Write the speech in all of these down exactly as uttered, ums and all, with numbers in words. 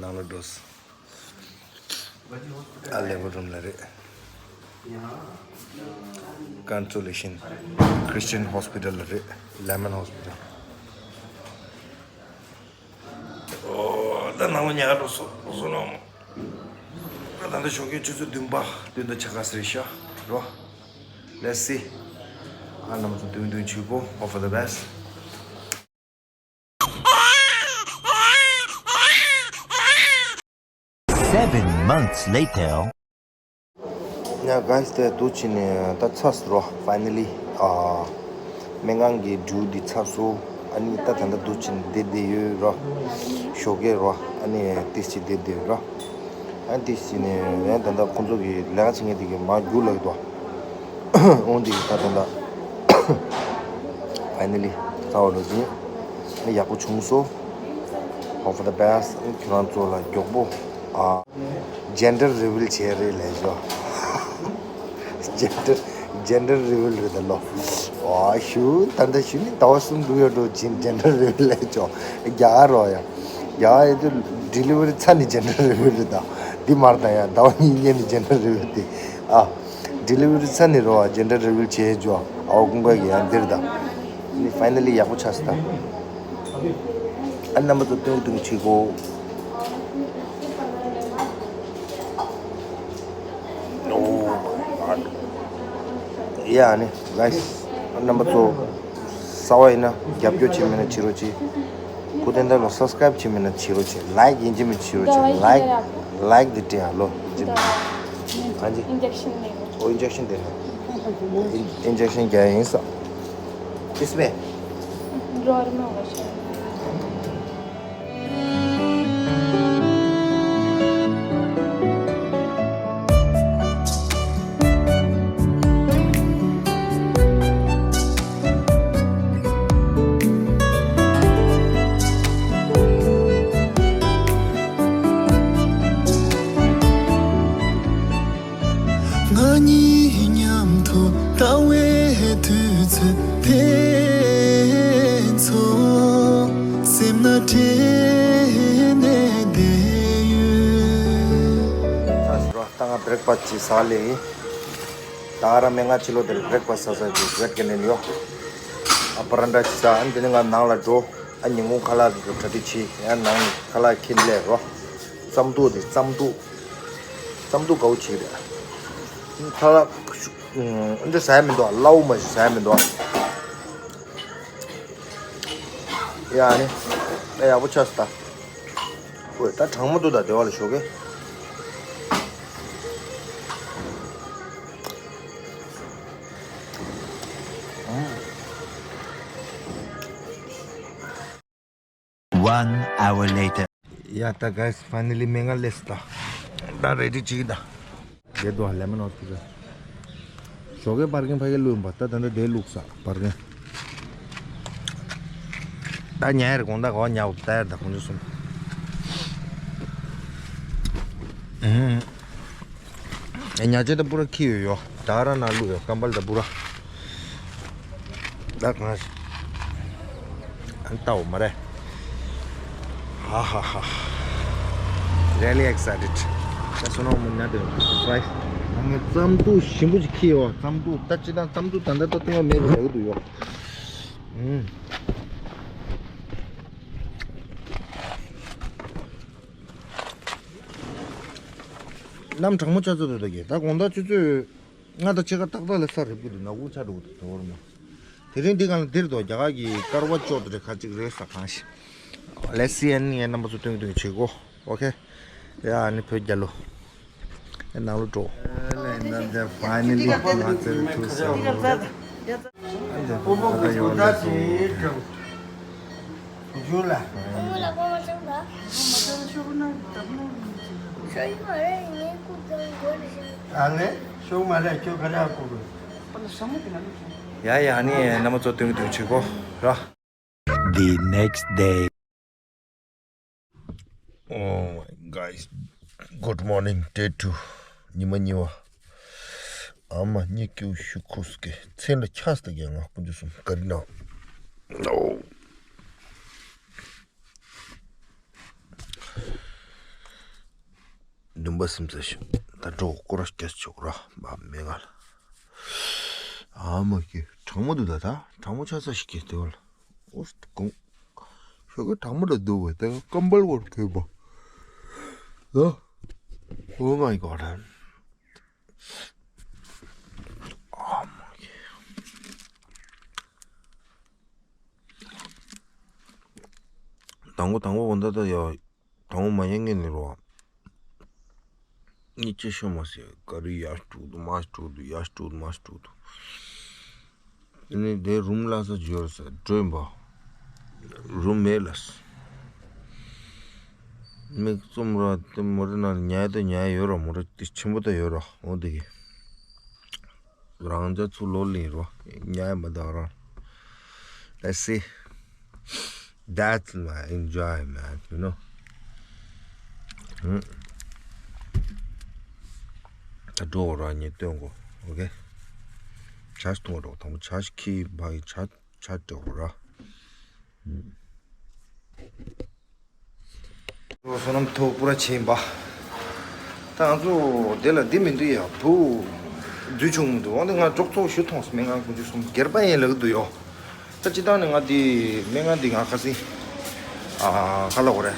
ནང་ལ་འགྲོ་སོང་། ཨ་ལེ་བོ་རུམ་ལ་རེད། Consolation Christian Hospital ལ་རེད། Lemon Hospital། ཨོ། ད་ནང་ལ་ཉལ་འགྲོ་སོང་། བཟོ་ལོང་། ད་ད་ལྟ་ཞོགས་ཀའི་ཆུ་ཚོད་བདུན་པ་བདུན་དང་ཕྱེད་ཀ་ཟེར་ཤག་རོ། Let's see. ཨ་རྣམ་ཚོ་དུང་དུང་ཆུ་བོ། Hope for the best. Seven months later. ཡ་guys, ད་འདུག་བྱས་ནས་ད་ཚར་སོང་རོ། Finally. ཨ། སྨན་ཁང་གི་ཌིའུ་ཊི་ཚར་སོང་། ཨ་ནི་ད་ད་ལྟ་འདུག་བྱས་ནས་བསྡད་བསྡད་ཡོད་རོ། ཞོགས་ཀས་རོ། ཨ་ནི་ཏོག་ཙམ་བསྡད་བསྡད་ཡོད་རོ། ཨ་ནི་ཏོག་ཙམ་ནས་ཡང་ད་ལྟ་ཁོང་ཚོ་གི་ལས་ཀ་བྱེད་མཁན་དེ་གི་མར་རྒྱུགས་ལབ་ཀྱི་འདུག་འོང་དེ་གི་ད་ད་ལྟ་finally ཚར་བ་ལོ་ཅིག་ཡག་པོ་བྱུང་སོང་། Hope for the best. ཁྱོད་རང་ཚོ་ལ་མགྱོགས་པོ། ཨ། gender reveal བྱས་རེད་ལས་ཞོ། gender gender reveal རེད་ད་ལོ། ཨ་ཞུ་ད་ལྟ་ཞུ་ནི་ཟླ་བ་གསུམ་འགྲོ་ཡོད་འགྲོ། gender reveal ལས་ཞོ། རྒྱ་གར་རོ་ཡ། རྒྱ་གར་ཡོད་དུས་delivery ཚར་ནི་gender reveal རེད་ད། འདི་མར་ད་ཡ་ཟླ་བ་གཉིས་ཉལ་ནི་gender reveal དེ། ཨ། delivery ཚར་ནི་རོ། gender reveal བྱས་ཞོ། ཨའོ་ཀུན་དགའ་གི་ཡང་འདིར་ད། ནི་finally ཡག་པོ་ཆགས་སོང་ད། ཨ་རྣམ་པ་ཚོ་ཏུང་ཏུང་བྱེད་གོ། ཨོ། ཡ་ནི་guys, རྣམ་པ་ཚོ་གསར་པ་ཡིན་ན་རྒྱབ་སྐྱོར་བྱེད་མེད་ན་བྱེད་རོགས་གྱིས། སྐུ་རྟེན་ཐང་ལ་subscribe བྱེད་མེད་ན་བྱེད་རོགས་གྱིས། like ཡིན་གཅིག་མིན་གཅིག་བྱེད་རོགས་གྱིས། like like དེ་སྤྲད་ཨ་ལོ། ཡིན་གཅིག་མིན་གཅིག་ཨ་ཅི། Injection ནས། ཨོ། injection དེ་ནས། injection རྒྱག་ཡིན་ས། इसमें། ང་གཉིས་མཉམ་དུ་ལྟ་བའི་དུས་ཚོད་དེ་ཚོ་སེམས་ན་དྲན་ནས་བསྡད་ཡོད། ད་ང་breakfast ཅིག་ཟ་ལེ་ཡིན། ད་ར་མེ་ང་ཕྱི་ལོགས་དེར་breakfast ཟ་ཟ་གི་wait ཀྱི་ནས་ཡོད། ཨ་པ་རན་ཊ་ཅིག་ཟ། ཨ་ནི་དེ་ནས་ང་ནང་ལ་འགྲོ། ཨ་ཉིན་གུང་ཁ་ལག་གི་གྲ་སྒྲིག་བྱེད། ཡང་ནང་ཁ་ལག་ཁྱེར་སླེབས་རོ། རྩམ་ཐུག་དེ་རྩམ་ཐུག་རྩམ་ཐུག་དགའ་བོ་བྱེད་ཀྱི་རེད། ཁ་ལག་ཨ་འདྲ་ཟ་ཡ་མི་འདུག་སླ་བོ་མ་ཞིག་ཟ་ཡ་མི་འདུག་ཡ་ནི་ད་ཡག་པོ་ཆགས་སོང་ད། ཨོ་ད་གྲང་མོ་འདུག་ད་སྡེ་བ་ལ་ཞོགས་ཀས། One hour later. ཡ་ད་guys, finally མེ་ང་སླེབས་སོང་ད། ད་ready བྱེད་ཀྱི་ད། བསྡད་འདུག་ལེ་མོན་ཨོ་ཐུག་ཞོགས་ཀས་པར་ཀིང་ཕ་གི་བླུགས་ཡིན་པ། ད་ད་ལྟ་དེ་བླུགས་ས་པར་ཀིང་། ད་ཉལ་རེ་དགོང་དག་གོ་ཉལ་བ་ད་ཡར་ད་དགོང་ཚོ་གསུམ། ཨུམ། ཉལ་ཆས་ད་པུ་ར་ཁྱེར་ཡོད་ཡོ། ད་ར་ན་བླུགས་ཡོ་ཀམ་པལ་ད་པུ་ར། ད་གང་ཞིག་ཨན་ཏའོ་མ་རེད། ཧ་ཧ་ཧ། Really excited. ད་སོ་ནོ་མུ་ཉལ་དུ་surprise. ང་རྩམ་ཐུག་ཞིམ་པོ་ཞིག་ཁྱེར་ཡོ། རྩམ་ཐུག་ད་ཅི་དང་རྩམ་ཐུག་ད་ད་ད་ཏུང་བ་མེད་པ་རག་གི་འདུག་ཡོ། ཨུམ། གནམ་གྲང་མོ་ཆགས་ཚར་འདུག་ད་གི་ད་དགོང་དག་ཆུ་ཚོད་ལྔ་དང་ཕྱེད་ཀ་ཏག་ཏག་ལ་ས་རིབ་གི་འདུག་ནག་ཁུང་ཆགས་འགྲོ་གི་འདུག་དོ་རུ་མ། དེ་རིང་འདི་གང་ལ་འདིར་དོ་རྒྱ་གར་གྱི་ཀར་བ་ཅོག་དེ་རེད་ཁ་ཅིག་རེད་ས་གང་ཞིག Let's see. ཨ་ནི་ངའི་རྣམ་པ་ཚོ་སྟོན་གི་སྟོན་གི་བྱེད་གོ། ཨོ་ཁེ། ཡ་ཨ་ནི་བོད་རྒྱལ་ལོ། ཨེ་ནང་ལོ་འགྲོ། Finally ང་ཚེ་རིང་ཐུག་སོང་། སྤོ་བོ་གི་སྐུ་ད་ཅི་འགྲོ། འཇུ་ལ། ཨ་ལེ། ཤོག་མ་རེད་ཁྱོད་ག་རེ་ཨ་ཁུ་གི། ཡ་ཡ་ཨ་ནི་རྣམ་པ་ཚོ་སྟོན་གི་སྟོན་གི་བྱེད་གོ་ར། The next day. Oh my guys, good morning, day two. ཉི་མ་གཉིས་པ། ཨ་མ་གཉིད་སྐྱིད་ཤུགས་ཁུག་སྐེ་མཚན་ལ་ཆགས་སྟེ་ཀྱང་ང་ཀུན་ཅི་སུམ་ག་རི་ན། Oh. ཡིན་པ་སེམས་ས་ཞིག་ད་འགྲོ་སྐོར་ར་སྐྱ་ཆོག་ར་མ་མེད་ང་ལ། ཨ་མ་ཀི་གྲང་མོ་འདུག་ད་ད་གྲང་མོ་ཆ་ས་ཞིག་གི་དེ་བ་ལ། ཨོ་གོང་ཤོ་གི་གྲང་མོ་ལ་འདུག་བས་ད་ཀམ་པལ་བོར་གོས་པ་ལ། ཨོ་མའི་གོ་ཌ། དང་པོ་དང་པོ་གོ་ད་ད་ཡ། དང་པོ་མ་ཡེང་ངེ་ནི་རོ། ཉི་ཅི་ཤོ་མ་སེ་ག་རི་ཡ་སྤྲུག་ཏུ་མ་སྤྲུག་ཏུ་ཡ་སྤྲུག་ཏུ་མ་སྤྲུག་ཏུ། དེ་ནི་དེ་རུམ་ལ་ས་འབྱོར་ས་འགྲོ་ཡིན་པ། རུམ་མེད་ལ། མིག་བཙུམ་ར་དེ་མོ་རེ་ན་ཉལ་དུ་ཉལ་ཡོད་ར་མོ་རེ་དེ་ཆེན་པོ་ད་ཡོད་ར་འོ་དེ་གི། རང་ཅག་ཚུར་ལོག་ལེན་རོ། ཉལ་མ་ད་རང་། Let's see. That's my enjoyment, you know. ཧུམ། ད་འགྲོ་ར་ཉེ་སྟོན་གོ། ཨོ་ཀེ། ཇ་ཞིག་འཐུང་རོགས་དང་པོ་ཇ་ཞིག་ཁྱི་བ་ཡི་ཇ་ཇ་འགྲོ་ར། ཧུམ། བསོད་ནམས་ཐོག་པུ་ར་ཆེན་པ། ད་ང་ཚོ་དེ་ལ་འདི་མི་འདུག་ཡ་བུ། རྫུས་ཆུང་མི་འདུག་འོན་ཏེ་ང་འཇོག་ཚོགས་ཞུ་ཐོངས་སྨན་ཁང་དཀོན་མཆོག་གསུམ་སྒེར་པ་ཡིན་ལབ་ཀྱི་འདུག་ཡོ། ད་སྤྱི་བཏང་ནས་ང་འདི་སྨན་ཁང་འདི་ང་ཁ་སིང་། ཨ་ག་ལ་འོ་རེད།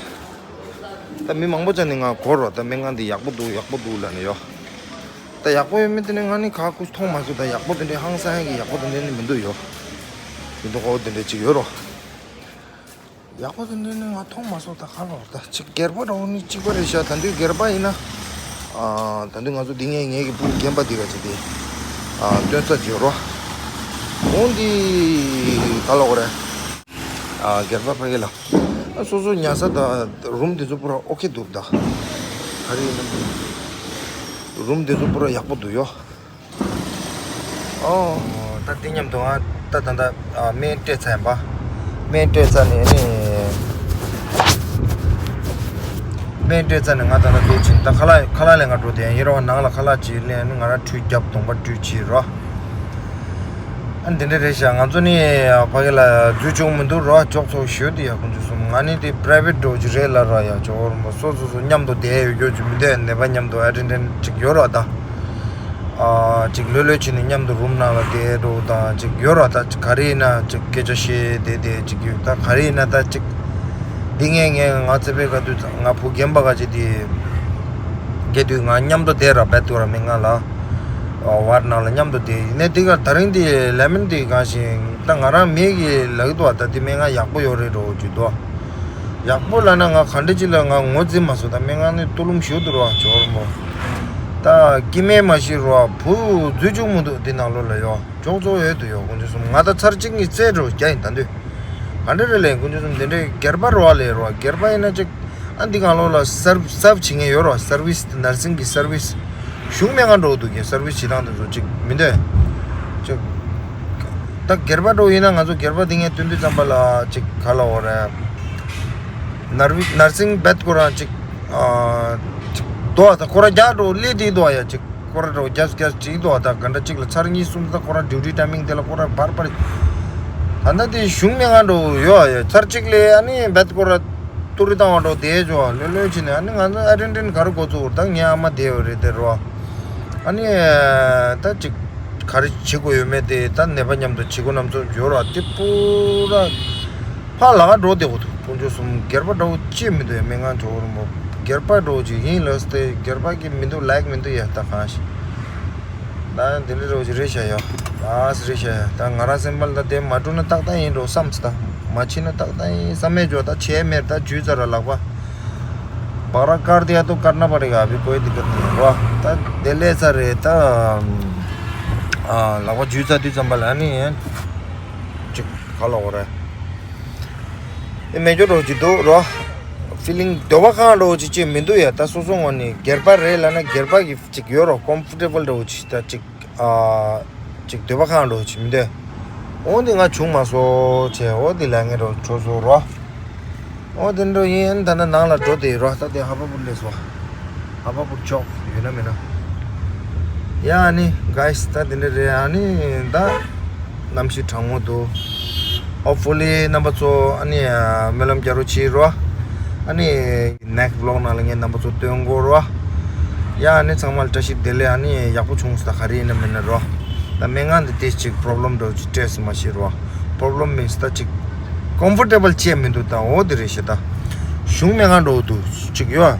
ད་མི་མང་པོ་ཅག་ནས་ང་གོ་རོགས་ད་སྨན་ཁང་འདི་ཡག་པོ་འདུག་ཡག་པོ་འདུག་ལབ་ནས་ཡོ། ད་ཡག་པོ་ཡོད་མེད་དེ་ནས་ང་ནི་ཁ་ཁུ་མཐོང་མ་སོང་ད་ཡག་པོ་དེ་འདྲའི་ཧང་སང་གི་ཡག་པོ་དེ་འདྲའི་ནི་མི་འདུག་ཡོ། མི་འདུག་གོ་དེ་འདྲའི་ཅིག་ཡོད་རོ། ཡག་པོ་དེ་འདྲ་ནི་ང་མཐོང་མ་སོང་ད་ག་ལོར་ད་ཅིག་སྒེར་པ་འདྲ་བོ་ནི་གཅིག་པ་རེད་ཤག་ད་དུང་སྒེར་པ་ཡིན་ན། ཨ་ད་དུང་ང་ཚོ་འདི་ངའི་ངའི་གི་ཕྲུ་གུ་རྒན་པ་འདི་ག་ཅིག་དེ། ཨ་སྟོན་ས་བརྗོད་རོགས། འོང་འདི་ག་ལོག་རེད། ཨ་སྒེར་པ་ཕ་གི་ལ། ཨ་སོ་སོ་ཉལ་ས་ད་རུམ་འདི་ཚོ་པུ་ར་ཨོ་ཁེ་འདུག་ད། ག་རེ་ཡིན་ན། རུམ་འདི་ཚོ་པུ་ར་ཡག་པོ་འདུག་ཡོ། ཨོ། ད་འདི་མཉམ་དུ་ང་ད་ད་ད་ཨ་སྨན་སྤྲད་ཚར་ཡིན་པ། སྨན་སྤྲད་ཚར་ནས་ནི། སྨན་སྤྲད་ཚར་ནས་ང་ད་ད་འདུག་ཕྱིན་ད་ཁ་ལག་ཁ་ལག་ལེན་ག་འགྲོ་དེ་ཡིན་རོགས་ནང་ལ་ཁ་ལག་ཅིག་ལེན་ནི་ང་རང་ཁྲུས་རྒྱབ་གདོང་པ་བཀྲུས་ཕྱིན་རོགས། ཨ་འདི་འདྲ་རེད་ཤག་ང་ཚོ་ནི་ཕ་གི་ལ་རྫུས་ཆུང་མི་འདུག་རོགས་འཇོག་ཚོགས་ཞུ་དེ་ཡ་ཁོང་ཚོ་གསུམ་ང་ནི་དེ་པ་རའི་ཝེ་ཊི་འགྲོ་གི་རེད་ལ་རོགས་ཡ་ཇོ་བོར་མོ་སོ་སོ་སོ་མཉམ་དུ་བསྡད་ཡོད་རྒྱུ་ཅིག་མི་འདུག་ནད་པ་མཉམ་དུ་ཨ་ཏྲེན་ཏྲེན་ཅིག་ཡོད་རོགས་ད། ཨ་ཅིག་ལྷོད་ལྷོད་བྱས་ནས་མཉམ་དུ་རུམ་ནང་ལ་བསྡད་འགྲོ་དང་ཅིག་ཡོད་ར་ད་ཅིག་ག་རེ་ཡིན་ན་ཅིག་སྐད་ཆ་བཤད་བསྡད་བསྡད་ཅིག་ཡོད་ད་ག་རེ་ཡིན་ན་ད་ཅིག་འདི་ངས་ངས་ང་ཚེ་འཕེལ་ག་དུས་ང་བུ་རྒན་པ་ག་ཅིག་དེ་སྐྱེ་དུས་ང་མཉམ་དུ་བསྡད་ར་བད་དུ་ར་མི་ང་ལ་ཨ་བར་ནང་ལ་མཉམ་དུ་བསྡད་ཡིན་ནས་འདི་ག་ད་རིང་འདི་ལེ་མོན་འདི་གང་ཞིག་ད་ང་རང་མིག་གིས་ལབ་ཀྱི་འདུག་བ་ད་འདི་སྨན་ཁང་ཡག་པོ་ཡོད་རེད་འགྲོ་བརྗོད་དོ། ཡག་པོ་ལབ་ན་ང་ག་འདྲ་ཅིག་ལ་ང་ངོ་འཛིན་མ་སོང་ད་སྨན་ཁང་ནི་ཏུ་ལུམ་ཞུ་འདུག་རོགས་ཇོར་མོ། ད་སྐྱེ་དམན་མ་ཤི་རོགས་བུ་རྫུས་ཆུང་མི་འདུག་འདི་ནང་ལོགས་ལ་ཡོ་ཅོག་ཙོ་ཡོད་དུ་ཡོ་དཀོན་མཆོག་གསུམ་ང་ད་ཚར་གཅིག་གཉིས་རྩེད་འགྲོ་རྒྱ་ཡིན་ད་འདོད། ག་འདྲ་རེད་ལས་དཀོན་མཆོག་གསུམ་དེ་འདྲའི་སྒེར་པ་རོགས་ལས་རོགས་སྒེར་པ་ཡིན་ན་ཅིག་ཨ་འདི་གང་ལོགས་ལ་སར་སར་བྱེད་མཁན་ཡོད་རོགས་སར་བིས་ནར་སིང་གི་སར་བིས། གཞུང་སྨན་ཁང་འགྲོ་འདུག་གི་སར་བིས་བྱེད་སྟངས་དེ་ཚོ་ཅིག་མི་འདོད། ཅིག་ད་སྒེར་པ་འགྲོ་ཡིན་ན་ང་ཚོ་སྒེར་པ་དེ་ངས་སྟོན་དུས་ཙམ་པ་ལ་ཅིག་ག་ལ་འོ་རེད། ནར་བི་ནར་སིང་བེད་ཁོ་རང་ཅིག་ཨ་ཅིག་དོ་ད་ཁོ་རང་རྒྱག་འགྲོ་ལས་དེ་དོ་ཡ་ཅིག་ཁོ་རང་འགྲོ་རྒྱབ་རྒྱབ་ཅིག་དོ་ད་ག་འདྲ་ཅིག་ལ་ཚར་གཉིས་གསུམ་ད་ཁོ་རང་ཌིའུ་ཊི་ཊའི་མིང་དེ་ལ་ཁོ་རང་བར་བར། ད་ལྟ་དེ་གཞུང་སྨན་ཁང་འགྲོ་ཡོད་ཡ་ཚར་གཅིག་ལས་ཨ་ནི་བེད་ཁོ་རང་ཏུ་རི་བཏང་བ་འགྲོ་དེ་ཇོ་ལོས་ལོས་བྱས་ནས་ཨ་ནི་ང་ཚོ་ཨ་ཏྲེན་ཏྲེན་ག་རུ་འགོ་ཚུགས་ད་ངའི་ཨ་མ་དེ་ཡོད་རེད་དེ་རོ། ཨ་ནི་ད་ཅིག་ག་རེ་བྱེད་དགོས་ཡོད་མེད་དེ་ད་ནད་པ་མཉམ་དུ་བྱེད་དགོས་རྣམས་ཚོ་ཡོད་ར་དེ་པུ་ར་ཕར་ལ་ག་འགྲོ་བསྡད་དགོས་འདུག་དཀོན་མཆོག་གསུམ་སྒེར་པ་འདྲ་བོ་ཅིག་མི་འདུག་ཡ་སྨན་ཁང་ཇོ་བོར་མོ་སྒེར་པ་འདྲ་བོ་ཅིག་ཡིན་ལབ་སྟེ་སྒེར་པ་གི་མི་འདུག་ལའིག་མི་འདུག་ཡ་ད་གང་ཞིག་ད་དེ་འདྲ་འདྲ་བོ་ཅིག་རེད་ཤག་ཡ་ལགས་རེད་ཤག་ཡ་ད་ང་རང་སེམས་པ་ལ་ད་དེ་མ་འགྲོ་ན་ཏག་ཏག་ཡིན་འགྲོ་བསམ་སི་ད་མ་ཕྱིན་ན་ཏག་ཏག་ཡིན་བསམ་མེད་ཇོ་ད་བྱས་མེད་ད་ཇུས་ཙ་ར་ལག་པ། བག་ར་དཀར་དེ་ཡ་ཏོ་དཀར་ན་པ་རེ་ག་བི་ཀོའི་དི་ཀ་ཏི་རོ། ད་དེ་ལས་ཚ་རེད་ད། ཨ་ལག་པ་ཇུས་ཚ་དུས་ཙམ་པ་ལ་ནི་ཡན། ཅིག་ག་ལ་འོ་རེད། ཨེ་མེ་སྐྱོ་འགྲོ་ཅིག་འདུག་རོ། ཕི་ལིང་འདོད་པ་གང་འགྲོ་ཅིག་ཅིག་མི་འདུག་ཡ་ད་སོ་སོ་ངོ་ནི་སྒེར་པ་རེད་ལ་ན་སྒེར་པ་གི་ཅིག་ཡོད་རོ་ཀོམ་ཕོར་ཊེ་བལ་འགྲོ་ཅིག་ད་ཅིག་ཨ། ཅིག་འདོད་པ་གང་འགྲོ་ཅིག་མི་འདོད། འོ་འདི་ང་བྱུང་མ་སོང་བྱས་འོ་འདི་ལས་ངན་འགྲོ་འགྲོ་སོང་རོ། འོ་དེ་འགྲོ་ཡིན་ད་ནི་ནང་ལ་འགྲོ་དེ་རོ་ད་དེ་ཧ་པ་པུར་སླེབས་སོང་། ཧ་པ་པུར་ཆོག་ཡོད་ན་མེད་ན། ཡ་ཨ་ནི་གའི་སི་ད་དེ་འདྲ་རེད་ཨ་ནི་ད་གནམ་གཤིས་གྲང་མོ་འདུག Hopefully རྣམ་པ་ཚོ་ཨ་ནི་སྨོན་ལམ་རྒྱག་རོགས་བྱེད་རོ། ཨ་ནི་next vlog ནང་ལ་ངས་རྣམ་པ་ཚོ་སྟོན་དགོས་རོ། ཡ་ཨ་ནི་ཚང་མ་ལ་བཀྲ་ཤིས་བདེ་ལེགས། ཨ་ནི་ཡག་པོ་བྱུང་སོང་། ད་ག་རེ་ཡིན་ན་མིན་ན་རོ། ད་སྨན་ཁང་འདི་ཏོག་ཙམ་ཅིག་པོ་རོབ་ལེམ་འདྲ་བོ་ཅིག་སྤྲད་སོང་མ་ཤེས་རོ། པོ་རོབ་ལེམ་མིན་སི་ད་ཅིག་ཀོམ་ཕོར་ཊེ་བལ་ཅིག་མི་འདུག་ད་འོ་དེ་རེད་ཤག་ད་གཞུང་སྨན་ཁང་འདྲ་བོ་འདུག་ཅིག་ཡོད།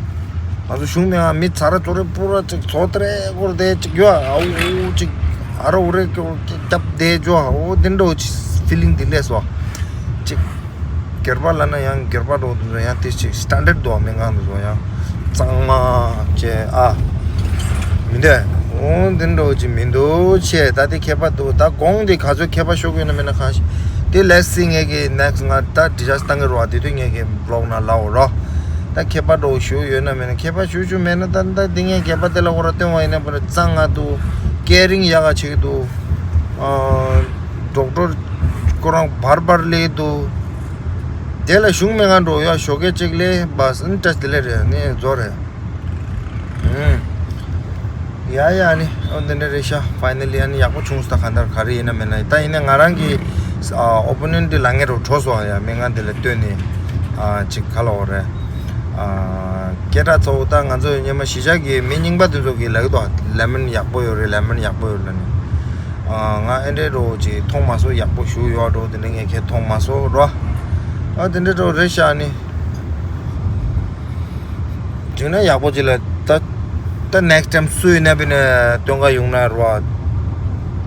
ང་ཚོ་གཞུང་སྨན་ཁང་མི་ཚ་ར་ཙོ་རེ་པུ་ར་ཅིག་ཚོ་ཏི་རེ་སྐོར་དེ་ཅིག་ཡོད། ཨ་འུ་ཅིག་ཨ་རོ་འུ་རེ་སྐྱོར་རྒྱབ་བསྡད་འཇོག་འོ་དེ་འདྲ་བོ་ཅིག་ཕི་ལིང་དེ་སླེབས་སོང་ཅིག་སྒེར་པ་ལབ་ན་ཡང་སྒེར་པ་འདྲ་བོ་དེ་ཚོ་ཡང་དེ་ཅིག་སི་ཊན་ཌར་ཌི་འདུག་སྨན་ཁང་དེ་ཚོ་ཡང་གཙང་མ་བྱས་ཨ། མི་འདུག་འོ་དེ་འདྲ་བོ་ཅིག་མི་འདུག་ཆེ། ད་དེ་ཁྱད་པར་འདུག་ད་གོང་དེ་ག་ཚོད་ཁྱད་པར་ཤོར་གི་ཡོད་ན་མེད་ན་གང་ཤེས། དེ་ལེ་སི་ངས་ཀྱི་ནེག་སི་ང་ད་ཌི་ཇ་སི་བཏང་གི་རོགས། ཨ་དེ་དུས་ངས་ཀྱི་བི་ལོག་ནང་ལབ་འོ་རོགས། ད་ཁྱད་པར་འདྲ་བོ་ཞུ་ཡོད་ན་མེད་ན། ཁྱད་པར་ཞུ་ཞུ་མེད་ན་ད་ད་དེ་ངས་སྒེར་པ་དེ་ལ་ཁོ་ར་སྟོན་པ་ཡིན་ན་པར་གཙང་ང་འདུག་ཀེ་རིང་ཡག་ག་བྱེད་ཀྱི་འདུག་ཨ་ཌོག་ཊར་ཁོ་རང་བར་བར་སླེབས་འདུག་དེ་ལ་གཞུང་སྨན་ཁང་འགྲོ་ཡ་ཞོགས་ཀས་གཅིག་སླེབས་བ་སི་ཨ་ནི་བཀྲ་ཤིས་བདེ་ལེགས་རེད། ཨ་ནི་རྫོགས་རེད། ཨུམ། ཡ་ཡ་ཨ་ནི་ཨོ་འདི་འདྲ་རེད་ཤག་ཕའི་ནལ་ལི་ཨ་ནི་ཡག་པོ་བྱུང་སོང་། ད་གང་ལྟར་ག་རེ་ཡིན་ན་མིན་ན་ད་ཡིན་ན་ང་རང་གི་ཨ་ཨོ་པོ་ནེན་ཊི་འདི་ལ་ངས་རོ་གྲོ་སོང་ཡ་སྨན་ཁང་འདི་ལ་སྟོན་ནས་ཨ་ཅིག་ག་ལ་འོ་རེད། ཨ་སྐད་གྲགས་ཚ་བོ་ད་ང་ཚོ་སྔོན་མ་གཞིས་ཆགས་ཀྱི་མི་རྙིང་པ་དེ་ཚོ་གིས་ལབ་ཀྱི་འདུག་ལེ་མོན་ཡག་པོ་ཡོད་རེད། ལེ་མོན་ཡག་པོ་ཡོད་ལབ་ནས། ཨ་ང་ཨེ་འདྲའི་འདྲ་བོ་ཅིག་མཐོང་མ་སོང་། ཡག་པོ་ཞེ་པོ་ཡོད་འགྲོ་དེ་འདྲ་ངས་ཁས་མཐོང་མ་སོང་རོ། ཨ་དེ་འདྲའི་འདྲ་བོ་རེད་ཤག་ཨ་ནི། བྱུང་ན་ཡག་པོ་ཅིག་ལ་ད་ད་ནེག་སི་ཊེམ་སུ་ཡིན་ན་བི་ནས་སྟོན་ག་ཡོང་ན་རོ།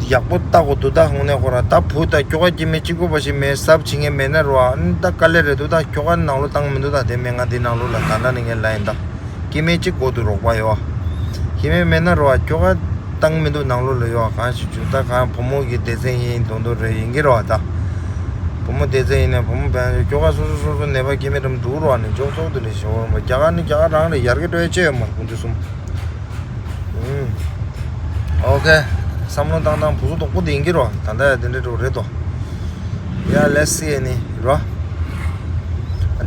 ཡག་པོ་བལྟ་དགོས་འདུག་ད་དངོས་གནས་ཁོ་རང་ད་བུ་ད་ཁྱོ་ག་སྐྱེ་དམན་གཅིག་པོ་བ་ཞིག་མེད་གཟབ་བྱེད་མཁན་མེད་ན་རོ། ཨ་ནི་ད་དཀའ་ལས་རེད་འདུག་ད་ཁྱོ་ག་ནང་ལོགས་བཏང་མི་འདུག་ད་དེ་སྨན་ཁང་དེ་ནང་ལོགས་ལ་ད་ལྟ་ནས་ངས་ལབ་ཡིན་ད། སྐྱེ་དམན་གཅིག་དགོས་འདུག་རོགས་པ་ཡོད། སྐྱེ་དམན་མེད་ན་རོ་ཁྱོ་ག་བཏང་མི་འདུག་ནང་ལོགས་ལ་ཡོད། གང་ཞིག་བྱུང་ད་གང་བུ་མོ་གི་སྡེ་ཚན་ཡིན་མདོག་མདོག་རེད་ཡིན་གྱི་རོ་ད། བུ་མོ་སྡེ་ཚན་ཡིན་ན་བུ་མོ་བན་ཁྱོ་ག་སོ་སོ་སོ་སོ་ནད་པ་སྐྱེ་དམན་འགྲམ་འགྲོ་རོགས་ནས་འཇོག་ཚོགས་དུ་ནས་ཞོར་བ་རྒྱ་གར་ནི་རྒྱ་གར་རང་རེད། ཡར་གི་སྤྲོད་ཡ་ཅི་ཡོད་མ་རེད་ཁོང་ཚོ་གསུམ། ཨུམ། ཨོ་ཁེ། བསམ་བློ་བཏང་སྟངས་བུ་གུ་དོག་པོ་དེ་ཡིན་གྱི་རོ། ད་ལྟ་ཡ་དེ་འདྲའི་འགྲོ་རེད་དོ། ཡ་ལེ་སི་ཨེ་ནི་རོ།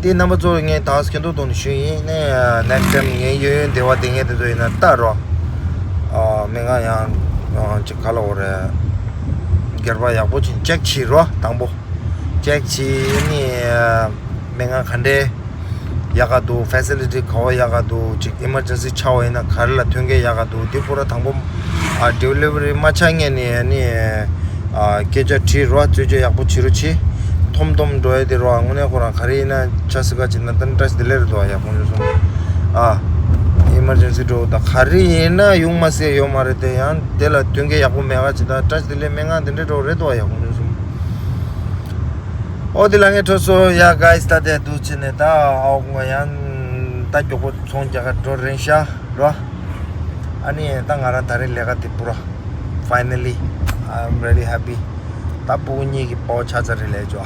དེ་རྣམ་པ་ཚོ་ངས་ད་སྐྱོན་འདུག་དོན་ཞུ་ཡིན་ནས་ནེག་སི་ཊེམ་ངས་ཡོད་ཡོད་འདེ་བ་དེ་ངས་དེ་ཚོ་ཡིན་ན་ལྟ་རོ། ཨ་མི་ང་ཡང་ཅིག་ག་ལ་འོ་རེད། སྒེར་པ་ཡག་པོ་ཅིག་ཅེག་བྱེད་རོ་དང་པོ། ཅེག་བྱེད་ནི་མི་ང་ག་འདྲས། ཡག་ག་འདུག་ཕེ་སི་ལི་ཊི་ག་བ་ཡག་ག་འདུག་ཅིག་ཨི་མར་ཇེན་སི་ཆགས་པ་ཡིན་ན་ག་རེ་ལ་ཐོན་སྐྱེད་ཡག་ག་འདུག་འདི་ཁོ་ར་དང་པོ་ཨ་ཌི་ལི་ཝ་རི་མ་ཆགས་སྔོན་ནས་ནི་ཨ་སྐད་ཆ་དྲིས་རོགས། རྩོད་གཅོད་ཡག་པོ་བྱེད་རོགས་བྱེད། ཐོམ་ཐོམ་འགྲོ་ཡ་དེ་རོགས། དངོས་གནས་ཁོ་རང་ག་རེ་ཡིན་ན་ཆ་སི་ཀ་བྱེད་ན་ད་བཀྲ་ཤིས་བདེ་ལེགས་རེད་འདུག་ཨ་ཡ་ཁོང་ཚོ་གསུམ་ཨ་ཨི་མར་ཇེན་སི་འགྲོ་ད་ག་རེ་ཡིན་ན་ཡོང་མ་སྲིད་ཡོད་མ་རེད་དེ། ཡང་དེ་ལ་ཐོན་སྐྱེད་ཡག་པོ་མེད་ག་བྱེད་ད་བཀྲ་ཤིས་བདེ་ལེགས་སྨན་ཁང་དེ་འདྲའི་འགྲོ་རེད་འདུག་ཨ་ཡ་ཁོང་ཚོ་གསུམ། ཨོ་དེ་ལ་ངས་ཁྲོ་སོ་ཡ་གྷའི་སི་ད་དེ་འདུག་ཅི་ནས་ད་ཨའོ་ང་ཡང་ད་མགྱོགས་པོ་ཚོང་རྒྱག་ག་འགྲོ་རན་ཤག་རོ། ཨ་ནི་ད་ང་རང་ད་རེས་ལས་ཀ་དེ་པུ་ར། Finally, I'm really happy. ད་ཕྲུ་གུ་གཉིས་ཀྱི་པོ་ཆ་ཚ་རེད་ལས་ཅོ།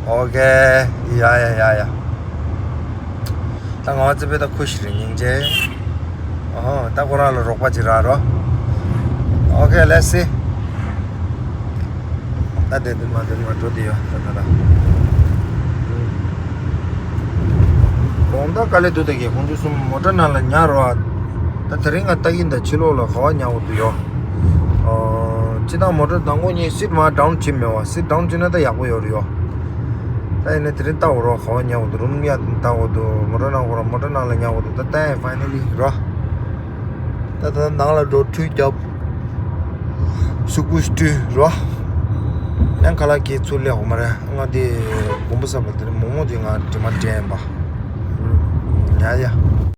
ཨོ་ཁེ། ཡ་ཡ་ཡ་ཡ། ད་ང་བ་ཙི་པེ་ད་ཁུ་ཤི་རེ་སྙིང་རྗེ། ཨོ་ད་ཁོ་རང་ལ་རོགས་པ་ཅིག་རག་རོ། Okay, let's see. ད་དེ་དུ་མ་དེ་མ་འགྲོ་དེ་ཡོད་ད་ད་ད། དགོང་དག་དཀའ་ལས་འདུག་ད་གི་ཁོང་ཚོ་གསུམ་མོ་ཊ་ནང་ལ་ཉལ་རོ། ད་དེ་རིང་ང་ལྟ་གིན་ད་ཕྱི་ལོགས་ལ་ག་བ་ཉལ་འོ་དུ་ཡོད། ཨོ། སྤྱི་བཏང་མོ་ཊ་དང་པོ་གཉིས་སིཊ་མར་ཌའུན་བྱེད་མེད་བ། སིཊ་ཌའུན་བྱེད་ན་ད་ཡག་པོ་ཡོད་རེད་ཡོད། ད་ཡིན་ན་དེ་རིང་ལྟ་འོ་རོ་ག་བ་ཉལ་འོ་དུ་རུམ་ཡ་ལྟ་འོ་དུ་མོ་ཊ་ནང་འོ་རོ་མོ་ཊ་ནང་ལ་ཉལ་འོ་དུ་ད་ལྟ་ཡ་ཕའི་ནལ་ལི་རོ། ད་ད་ནང་ལ་འགྲོ་ཁྲུས་རྒྱབ། གཟུགས་པོ་བཀྲུས་རོ། ཡང་ཁ་ལག་གི་ཚུར་སླེབས་འོ་མ་རེད། ང་དེ་དགོན་པ་གསར་པ་དེ་རིང་མོག་མོག་དེ་ང་དྲི་མ་དྲན་པ། ཡ་ཡ།